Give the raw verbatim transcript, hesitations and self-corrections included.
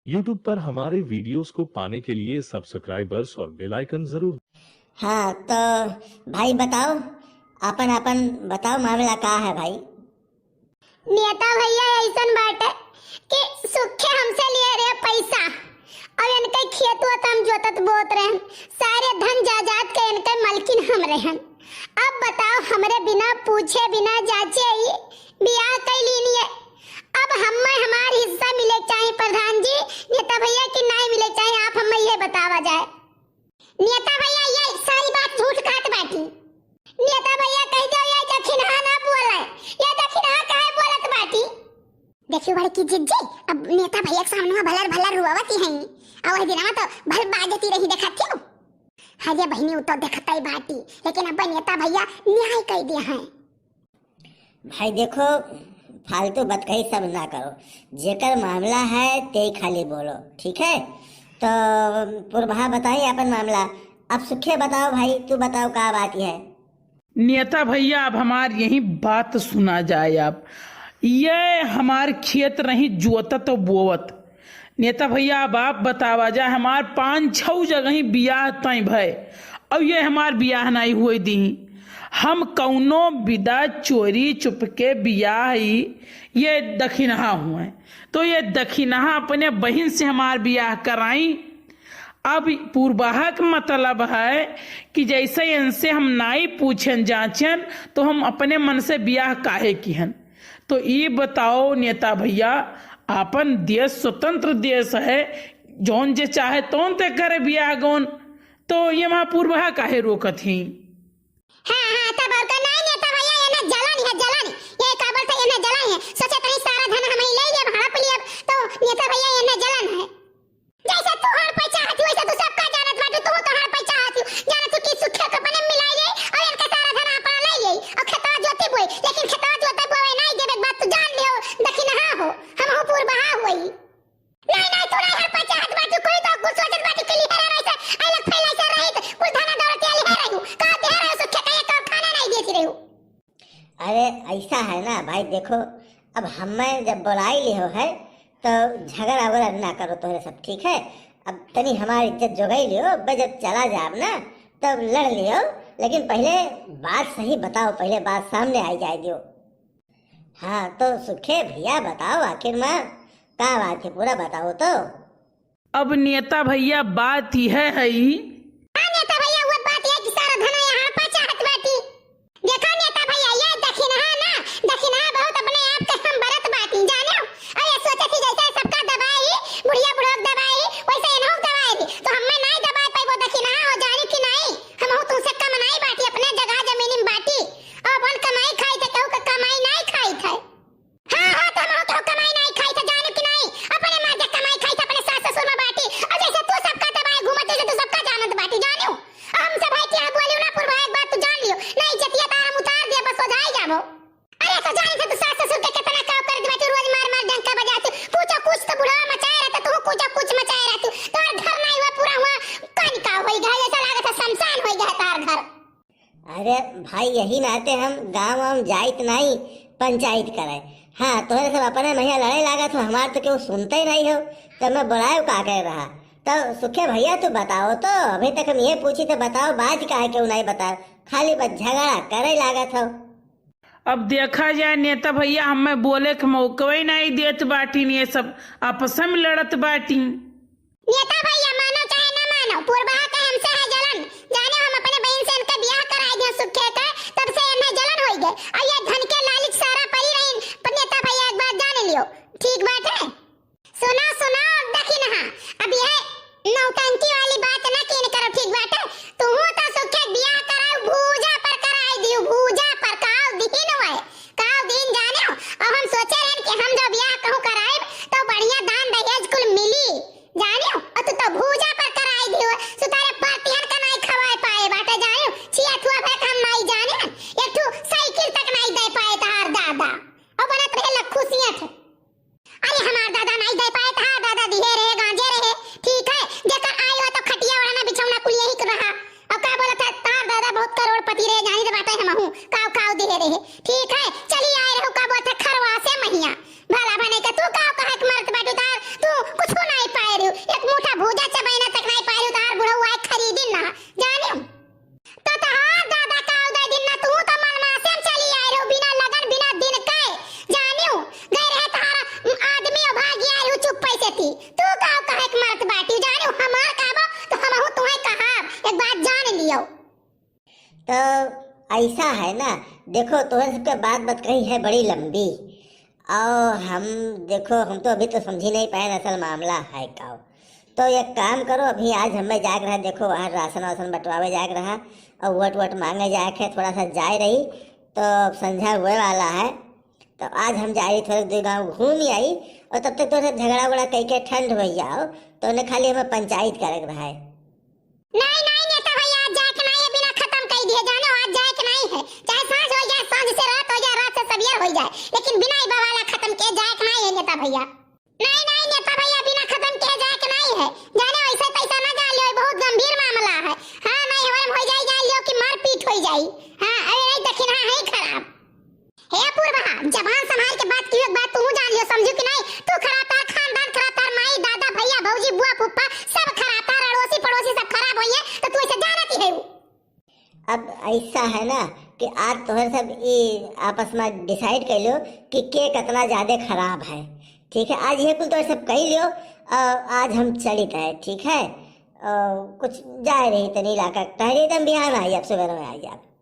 YouTube पर हमारे videos को पाने के लिए subscribers और bell icon जरूर। हाँ, तो भाई बताओ, आपन, आपन बताओ, मामला का है भाई? नेता भैया, अइसन बाटे कि सुखे हमसे लिए रहे पैसा, अउर इनके खेत वेत हम जोतत बोत रहे, सारे धन जायदाद के इनके मलकिन हम रहन। अब बताओ, हमरे बिना पूछे बिना जाचे ई बियाह कइ लीन ये। अब हमें हमार हिस्सा मिले के चाही प्रधान जी, नेता भैया, कि नाहीं मिले के चाही, आप हमें ये बतावा जाए। नेता भैया, ये सारी बात झूठ कहत बाटी। नेता भैया, कहि देउ, ये दखिनहा ना बोले, ये दखिनहा काहे बोलत बाटी? देखियो बड़की जिज्जी, अब नेता भैया के सामने भलर भलर रुआवती हैं, अउ वह दिनवा तो भल बाजती रही, देखत हो। अरे बहिनी, उ तो देखतइ बाटी, लेकिन अब नेता भैया न्याय कइ दिया है। भाई देखो, फालतू बतकही सब ना करो, जेकर मामला है ते खाली बोलो, ठीक है? तो पुरबहा बताई आपन मामला। अब सुखे बताओ भाई, तू बताओ का बात है? नेता भैया, अब हमार यही बात सुना जाए। अब ये हमार खेत रही जोतत बोवत, नेता भैया, अब आप बतावा जाए, हमार पाँच छौ जगही बियाह तय भय, अब ये हमार बियाह नाहीं हुए दी। हम कौनो विदा चोरी चुपके बियाह ई ये दखिनहा हुए, तो ये दखिनहा अपने बहिन से हमार बियाह कराई। अब पुरबहा के मतलब है कि जैसे इनसे हम नाई पूछन जांचन, तो हम अपने मन से बियाह काहे किहन? तो ई बताओ नेता भैया, आपन देश स्वतंत्र देश है, जौन जे चाहे तौन ते करे बियाह गौन, तो ये वहाँ पुरबहा काहे रोकत ही? हाँ, हाँ, तब और का? नाहीं नेता भैया, ये ना जलन है, जलन। ये का बोलते, ये ना जलन है। सोचे तनी सारा धन हम ही ले लिए, हड़प लिए, अब तो नेता भैया, ये ना जलन है। जैसे तू हड़पे चाहत ही, वैसे तू सबका जानत बाटू, तू तो हड़पे चाहत ही। जानत ही कि सुखे के अपने मिलाई ले, और इनके सारा धन अपना ले ले, और खेतवा जोती बोई, लेकिन खेतवा जोते बोए नाहीं देबे के बात तू जान लियो, दखिनहा हो, हम हो पुरबहा होई। नाहीं, नाहीं, तू नाहीं हड़पे चाहत बाटू, कोई तो कुछ सोचत बाटू कि लिहे रहे से, आई लग फैला से रहित, कुछ धना दौलत या लिहे रहू, का देह रहे सुखे का एक खाना नाहीं देती रहू। अरे, ऐसा है ना भाई, देखो, अब हमें जब बुलाई लिहो है, तो झगड़ा वगड़ा ना करो तोहरे सब, ठीक है? अब तनी हमारी इज्जत जोगाई लिहो, अब जब चला जाब ना, तब लड़ लिहो, लेकिन पहले बात सही बताओ, पहले बात सामने आई जाए दियो। हाँ, तो सुखे भैया बताओ, आखिर में का बात है, पूरा बताओ तो। अब नेता भैया बात यह है। हाँ नेता भैया, वो बात यह कि सारा धन यहाँ हड़पा चाहत बाटी। देखा नेता भैया, ये दखिनहा ना, दखिनहा बहुत अपने आप के हम बरत बाटी, जानो? और ये सोचे थी जैसे सबका दबाई, बुढ़िया बुढ़ोक दबाई, वैसे इन्हों दबाई थी। तो हमें नाहीं दबाई पाई वो दखिनहा हो, जानी कि नाहीं? हम हो तुमसे कम नाहीं बाटी, अपने जगह जमीन में बाटी। और अपन कमाई खाई थे, कहू का कमाई नाहीं खाई थे। हाँ, हाँ, तो हम हो तो कमाई नाहीं खाई थे, जानो कि नाहीं? अपने माँ के कमाई खाई थे, अपने सास ससुर में बाटी। और जैसे तू सबका दबाए घूमत, जैसे तू सबका जानत बाटी, जानो? और हमसे भाई क्या बोलियो ना, पुरवा एक बात तू जान लियो। नाहीं, इज्जतिया तार हम उतार दिया, बस हो जाए जाबो। अरे, तो जानी थे तू सास ससुर के कितना काव करत बाटी, रोज मार मार डंका बजाती। कुछ कुछ तो बुढ़वा मचाए रहता, तू कुछ कुछ मचाए रहती। तोर घर नाहीं हुआ, पूरा हुआ, कौन का होई गया, जैसा लागत है शमशान होई गया तार घर। अरे भाई, यही नाते हम गाँव वाँव जाइत नाई, पंचायत करे। हाँ, तोहरे सब अपने महिया लड़े लागत हो, हमार तो केहू सुनते ही नाई हो, तब मैं बुलायो का करे रहा। तब सुखे भैया तू बताओ तो, अभी तक हम ये पूछी थे, बताओ बात का है, केहू नाई बताओ, खाली बस झगड़ा करे लागत हो। अब देखा जाए नेता भैया, हमें बोले के मौका ही नाई देत बाटिन, ये सब आपस में लड़त बाटिन। नेता भैया, मानो चाहे ना मानो, पुरबहा के हमसे है जलन। जाने हम अपने बहन से इनके बियाह कराए दिए सुखे के, तब से इन्हें जलन होई गए। और ये धन के लालच सारा परी रही, पर नेता भैया एक बात जान लियो, ठीक बात है? सुनो, सुनो, दखिनहा, अब ये नौटंकी वाली बात ना कीन करो, ठीक बात है? तू तो सुखे बियाह कराओ, भूजा पर कराए दियो, भूजा पर, काव दिन हुए, काव दिन जाने हो। अब हम सोचे रहन कि हम जो बियाह कहूँ कराए, तो बढ़िया दान दहेज कुल मिली। जानियो, और तू तो भूजा पर कराई दियो, सुतारे परतिहन का नाई खवाए पाए बाटे, जानियो, छिया थुआ भे हम नाई जाने, एक ठो साइकिल तक नाई दे पाए तहार दादा, और बनत रहे लखुसियत। अरे हमार दादा नाई दे पाए तहार दादा, तू का कहे के मरत बाटी, जाने हमार कहबो तो हमहू तुम्हें कहब, एक बात जान लियो। तो ऐसा है ना, देखो, तोहरे सबके बात बतकही है बड़ी लंबी, और हम, देखो, हम तो अभी तो समझी नहीं पाए असल मामला है का। तो एक काम करो, अभी आज हमें जाए के रहा, देखो, वहाँ राशन वासन बंटवावे जाए के रहा, और वोट वोट मांगे जाए के, थोड़ा सा जाए रही, तो अब संझा हुए वाला है, तो आज हम जाए रही, थोड़े दो गाँव घूम ही आई, और तब तक तो सब झगड़ा उगड़ा कई के ठंड हो जाओ, तो उन्हें खाली हमें पंचायत करे के रहा है। नहीं, नहीं नेता भैया, आज जाए के नहीं है, बिना खत्म कर दिए, जानो, आज जाए के नहीं है। चाहे सांझ हो जाए, सांझ से रात हो जाए, रात से सवेर हो जाए, लेकिन बिना ई बवाला खत्म के जाए के नहीं है नेता भैया। नहीं, नहीं नेता भैया, बिना खत्म के जाए के नहीं है। जानो, ऐसे पैसा ना जान लियो, बहुत गंभीर मामला है। हाँ, नहीं हमारे हो जाए, जान लियो कि मारपीट हो जाए। हाँ, अरे नहीं, दक्षिणा है खराब। हे अपूर्वा, जबान संभाल के बात कियो, एक बात तू जान लियो, समझू कि नहीं? तू खराब, तार खानदान खराब, तार माई, दादा, भैया, भौजी, बुआ, फूफा, सब खराब, तार अड़ोसी, पड़ोसी सब खराब होइए, तो तू ऐसे जानत ही है। अब ऐसा है ना कि आज तोहर सब ये आपस में डिसाइड कर लो कि के कितना ज्यादा खराब है, ठीक है? आज ये कुल तोहर सब कह लियो, अ, आज हम चलित है, ठीक है? अ, कुछ जाए रही तनी इलाका टहरी, तम बिहान आई, अब सुबह में आई आप।